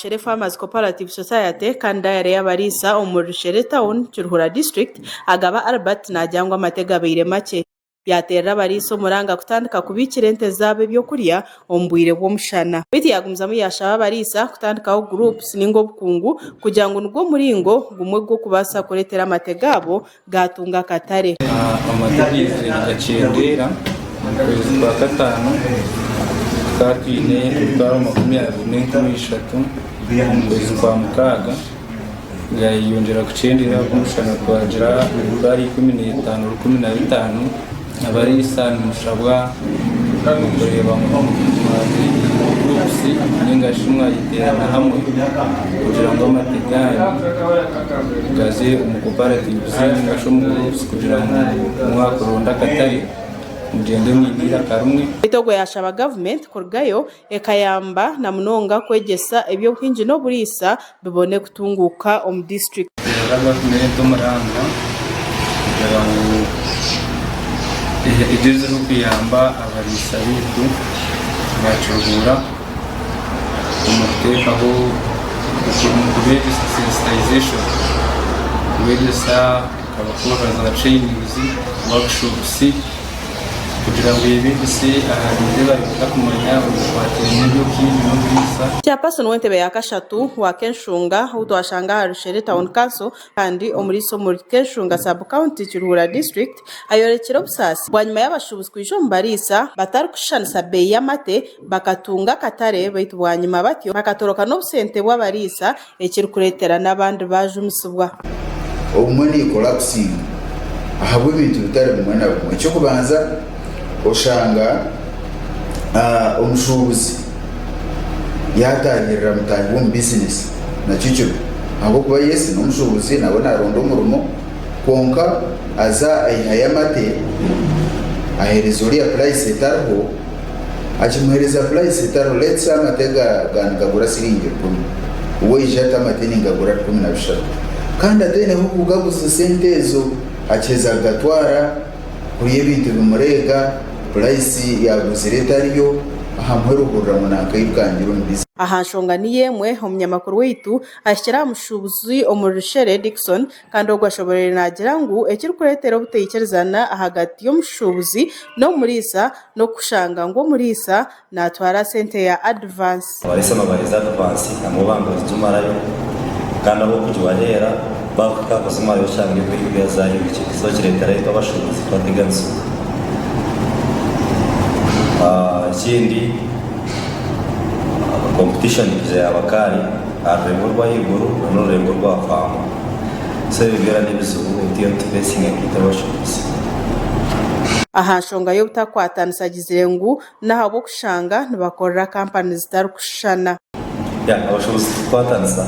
Rushere Farmers Cooperative Society kandi dayare y'abariisa omuri Rushere Town, Kiruhura District, Agaba Albert naagira ngu amate gabaire makye. Yaateerera abariisa omuranga kutandika kubiikira ente zaabo ebyokurya omu bwire bw'omushana. Beitu yaagumizamu yaashaba abariisa kutandikaho groups ninga obukungu kugira ngu nigwo muringo gumwe gw'okubaasa kureetera amate gaabo gaatunga akatare. Amate gaizire nigakyendeera omu kwezi kwa kataano tukaba twine 230,000 omu kwezi kwa mukaaga Gayeyongyera kukyendeera ahabw'omushana twagira emitwaro 15 15. Abariisa nimushabwa kureeba ngu mwajoininga groups ninga shi mwayeteerana hamwe kugira ngu amate gaanyu gaze omu cooperatives ninga shi omu groups kugira ngu mwakuronda akatare mugyende mwine eiraka rimwe. Beitu ogwo yaashaba gavumenti kurugayo Ekayamba na munonga kwegyesa eby'obuhingi n'oburiisa bibone kutunguuka omu disiturikiti. Kuteerera gavumenti omuranga kugira ngu egyezeho kuyamba abariisa baitu ba Kiruhura omu kuteekaho omu kubeegyesa sensitization, kubeegyesa ekabakorera za trainings, workshops. Kugira ngu yebegyese aha bintu ebi baabaire batakumanya omu bikwatiraine n'eby'obuhingi n'oburiisa. Chairperson w'entebe ya kashatu wa Kenshunga ou twashanga aha Rushere Town Council kandi omuriisa omuri Kenshunga Sub-County Kiruhura District ayorekire obusaasi bwanyima y'abashuubuzi kwija omu bariisa batarikushushanisa beeyi y'amate bakatunga akatare beitu bwanyima batyo bakatoroka n'obusente bw'abariisa ekirikureetera n'abandi baajumisibwa. Obumwe niikolapusinga ahabw'ebintu bitari bimwe na bimwe. Eky'okubanza oshanga omushuubuzi yaataahirira mutaahi we omu bizinesi nakyo kibi ahabw'okuba yes n'omushuubuzi nawe naaronda omurimo kwonka aza aihayo amate aheereza oriya purayisi etariho Akimuhereza purayisi etariho let's say amate ga nigagura siringi rukumi we aija ati amate ningagura 13 kandi ataineho kugaguza sente ezo akiheza kugatwara kuriya ebintu bimureega purayisi yaguzire etariyo aha muheru ohurira ngu nankairukangira omu bizinesi. Aha nshonga niyo emwe, omunyamakuru waitu ahikire aha mushuubuzi omuri Rushere, Dickson, Kandi ogwo ashoboreire naagira ngu ekirikureetera obutaikirizana ahagati y'omushuubuzi n'omuriisa n'okushanga ngu omuriisa naatwara sente ya adivansi. Abariisa nibabaheeza adivansi nangwa obanga kugimarayo kandi ab'okugibaheera baakuhika aha kuzimarayo oshanga ebeeyi yazaahindukire so kireetera itwe abashuubuzi twateganisibwa. Ekindi competition ija yaaba kaari aha rurengo orw'ahaiguru n'orurengo orwa faamu. So ebyo byona n'ebizibu ebi turiyo nitufeesinga nkaitwe abashuubuzi. Aha nshonga y'obutakwatanisa agizire ngu n'ahabw'okushanga nibakorera kampani zitarikushushana. Ya, abashuubuzi titukwatanisa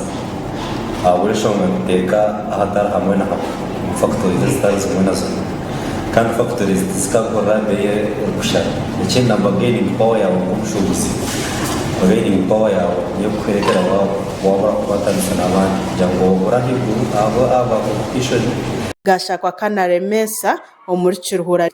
ahabw'enshonga nituteeka ahatari hamwe na hamwe omu fakitori ezitari zimwe na zimwe. Kandi fakitori ezi tizikakorera beeyi erikushushana. Ekindi na bargaining power yaawe nk'omushuubuzi, bargaining power yaawe niyo erikukureetera waabura kukwatanisa n'abandi kugira ngu obure ahaiguru ahabwa competition. Gashakwa Canary Mensah omuri Kiruhura.